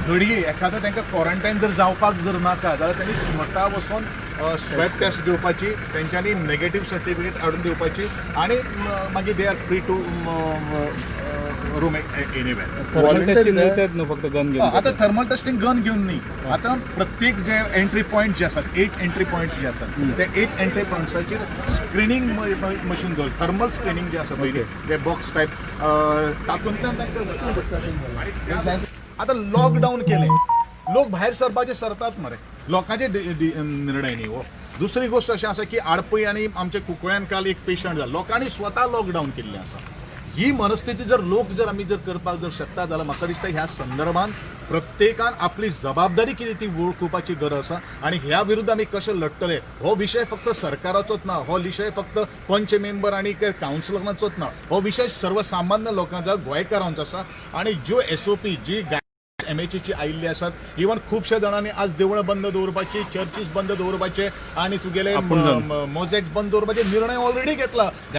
घडये एखादो तांकां क्वॉरंटायन जर जावपाक जर नाका जाल्यार त्यांनी स्वता वचून स्वॅब टेस्ट दिवपाची, तेंच्यांनी नेगेटीव सर्टिफिकेट हाडून दिवपाची आनी मागीर they are free to roam anywhere. Thermal testing दितात न्हू फक्त गन घेवन? आता थर्मल टेस्टिंग गन घेवन न्ही. आता प्रत्येक जे एंट्री पॉयंट जे आसात, एट एंट्री पॉयंट जे आसात, ते एट एंट्री पॉयंट्साचेर स्क्रिनींग मशीन दवर, थर्मल स्क्रिनींग जे आसा पयलीं ते बॉक्स टायप, तातूंतल्यान तांकां. आतां लॉकडावन केलें, लोक भायर सरपाचे सरतात मरे. लोकांचे निर्णय न्ही हो. दुसरी गोश्ट अशें आसा की आडपय आनी आमच्या कुंकळ्यान काल एक पेशंट जालो. लोकांनी स्वता लॉकडावन केल्लें आसा. ही मनस्थिती जर लोक जर आमी जर करपाक जर शकता जाल्यार म्हाका दिसता ह्या संदर्भात प्रत्येकान आपली जबाबदारी कितें ती वळखुपाची गरज आसा आनी ह्या विरुद्ध आमी कशें लढटले. हो विशय फक्त सरकाराचोच ना, हो विशय फक्त पंच मेंबर आनी कावन्सिलरांचोच ना, हो विशय सर्वसामान्य लोकांचो, गोंयकारांचो आसा. आनी ज्यो एसओपी, जी एमएचएची आयिल्ली आसात, इवन खुबश्या जाणांनी आज देवळां बंद दवरपाची, चर्चीस बंद दवरपाचे आनी तुगेले आपूण जावन. मोजेक्ट बंद दवरपाचे निर्णय ऑलरेडी घेतला.